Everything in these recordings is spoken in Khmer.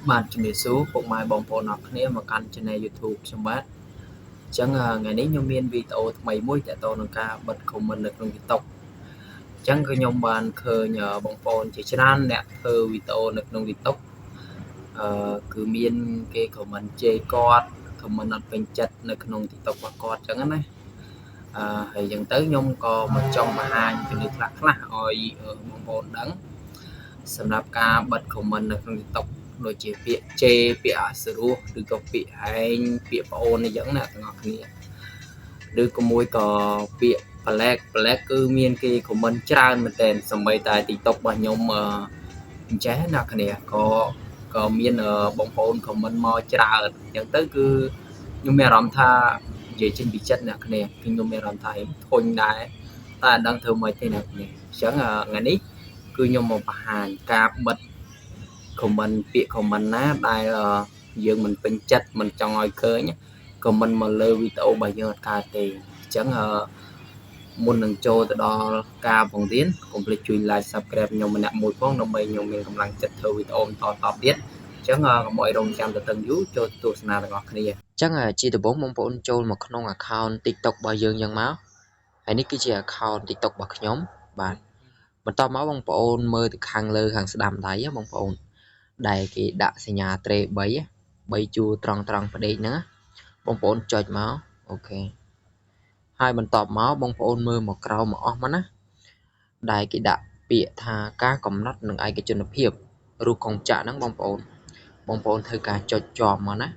បាទជំរាបសួរពុកម៉ែបងប្អូនអរគ្នាមកកាន់ Channel YouTube ខ្ញុំបាទអញ្ចឹងថ្ងៃនេះខ្ញុំមានវីដេអូថ្មីមួយទាក់ទងនឹងការបិទ comment នៅក្នុង TikTok អញ្ចឹងគឺខ្ញុំបានឃើញបងប្អូនជាច្រើនអ្នកធ្វើវីដេអូនៅក្នុង TikTok គឺមានគេ comment ជេរគាត់ comment អត់ពេញចិត្តនៅក្នុង TikTok របស់គាត់អញ្ចឹងណាហើយអញ្ចឹងទៅខ្ញុំក៏មកចង់បង្ហាញពីខ្លះខ្លះឲ្យបងប្អូនដឹងសម្រាប់ការបិទ comment នៅក្នុង TikTok ដូចជាពាក្យជេរពាក្យអសុរោះឬក៏ពាក្យហែងពាក្យប្អូនអីចឹងណាទាំងអស់គ្នាឬក៏មួយក៏ពាក្យប្លែកប្លែកគឺមានគេ comment ច្រើនមែនទែនសម្បីតែ TikTok របស់ខ្ញុំអញ្ចេះណាគ្នាក៏មានបងប្អូន comment មកច្រើនអញ្ចឹងទៅគឺខ្ញុំមានអារម្មណ៍ថានិយាយចេញពីចិត្តអ្នកគ្នាគឺខ្ញុំមានអារម្មណ៍ថាធុញដែរតែអត់ដឹងធ្វើម៉េចទេអ្នកគ្នាអញ្ចឹងថ្ងៃនេះគឺខ្ញុំមកបង្ហាញការបិទ comment ពាក្យ comment ណាដែលយើងមិនពេញចិត្តមិនចង់ឲ្យឃើញ comment មកលើវីដេអូរបស់យើងអត់កើតទេអញ្ចឹងមុននឹងចូលទៅដល់ការបង្រៀនកុំភ្លេចជួយ like subscribe ខ្ញុំម្នាក់មួយផងដើម្បីខ្ញុំមានកម្លាំងចិត្តធ្វើវីដេអូបន្តតទៀតអញ្ចឹងកុំឲ្យរងចាំទៅតឹងយូរចូលទស្សនាទាំងអស់គ្នាអញ្ចឹងជាដំបូងបងប្អូនចូលមកក្នុង account TikTok របស់យើងយ៉ាងមកហើយនេះគឺជា account TikTok របស់ខ្ញុំបាទបន្តមកបងប្អូនមើលទៅខាងលើខាងស្ដាំដៃបងប្អូនដែលគេដាក់សញ្ញាត្រេ3ជួរត្រង់ត្រង់ផ្ដេកហ្នឹងបងប្អូនចុចមកអូខេហើយបន្ទាប់មកបងប្អូនមើលមកក្រោមមកអស់មកណាដែលគេដាក់ពាក្យថាការកំណត់និងឯកជនភាពរូបកងចាក់ហ្នឹងបងប្អូនធ្វើការចុចជាប់មកណា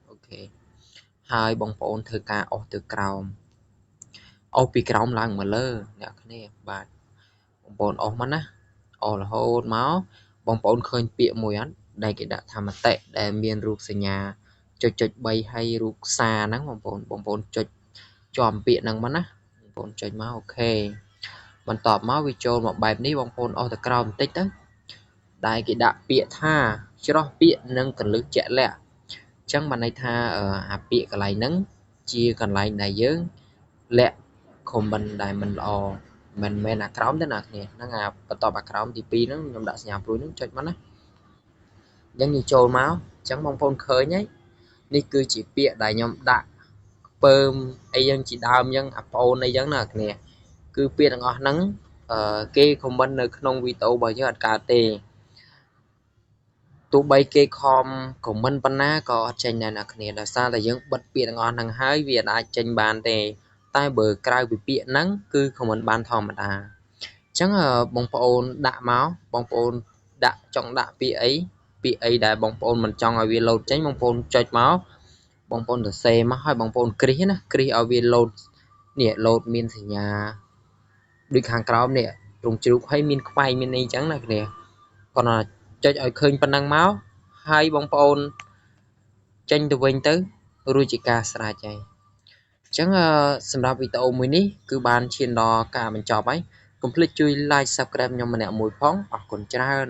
អូខេហើយបងប្អូនធ្វើការអស់ទៅក្រោមអស់ពីក្រោមឡើងមកលើអ្នកគ្នាបាទបងប្អូនអស់មកណាអស់រហូតមកបងប្អូនឃើញពាក្យមួយអត់ដែលគេដាក់ថាមតិដែលមានរូបសញ្ញាចុចចុច3ហើយរូបសារហ្នឹងបងប្អូនចុចជាប់ពាក្យហ្នឹងមកណាបងប្អូនចុចមកអូខេបន្ទាប់មកវាចូលមកបែបនេះបងប្អូនអស់ទៅក្រោមបន្តិចទៅដែលគេដាក់ពាក្យថាច្រោះពាក្យនិងកលឹះជាក់លាក់អញ្ចឹងបានន័យថាអាពាក្យកន្លែងហ្នឹងជាកន្លែងដែលយើងលាក់ comment ដែលមិនល្អមិនមែនអាក្រោមទេណាគ្នាហ្នឹងអាបន្ទាប់អាក្រោមទី2ហ្នឹងខ្ញុំដាក់សញ្ញាព្រួយហ្នឹងចុចមកណាអញ្ចឹងយើងចូលមកអញ្ចឹងបងប្អូនឃើញហើយនេះគឺជាពាក្យដែលខ្ញុំដាក់ពើមអីយ៉ាងជាដើមអញ្ចឹងអាប្អូនអីចឹងណាគ្នាគឺពាក្យទាំងអស់ហ្នឹងគេ comment នៅក្នុងវីដេអូរបស់យើងអត់កើតទេទោះបីគេខំ comment ប៉ុណ្ណាក៏អត់ចេញដែរអ្នកគ្នាដោយសារតែយើងបិទពាក្យទាំងអស់ហ្នឹងហើយវាអាចចេញបានទេតែបើក្រៅពីពាក្យហ្នឹងគឺ comment បានធម្មតាអញ្ចឹងបងប្អូនដាក់មកបងប្អូនដាក់ចង់ដាក់ពាក្យអីពាក្យអីដែលបងប្អូនមិនចង់ឲ្យវាលោតចេញបងប្អូនចុចមកបងប្អូនសរសេរមកឲ្យបងប្អូនគ្រីសណាគ្រីសឲ្យវាលោតនេះលោតមានសញ្ញាដូចខាងក្រោមនេះទ្រង់ជ្រូកហើយមានខ្វែងមានអីចឹងណាគ្នាគាត់ចុចឲ្យឃើញប៉ុណ្ណឹងមកហើយបងប្អូនចេញទៅវិញទៅរួចជាការស្រេចហើយអញ្ចឹងសម្រាប់វីដេអូមួយនេះគឺបានឈានដល់ការបញ្ចប់ហើយកុំភ្លេចជួយ like subscribe ខ្ញុំម្នាក់មួយផងអរគុណច្រើន។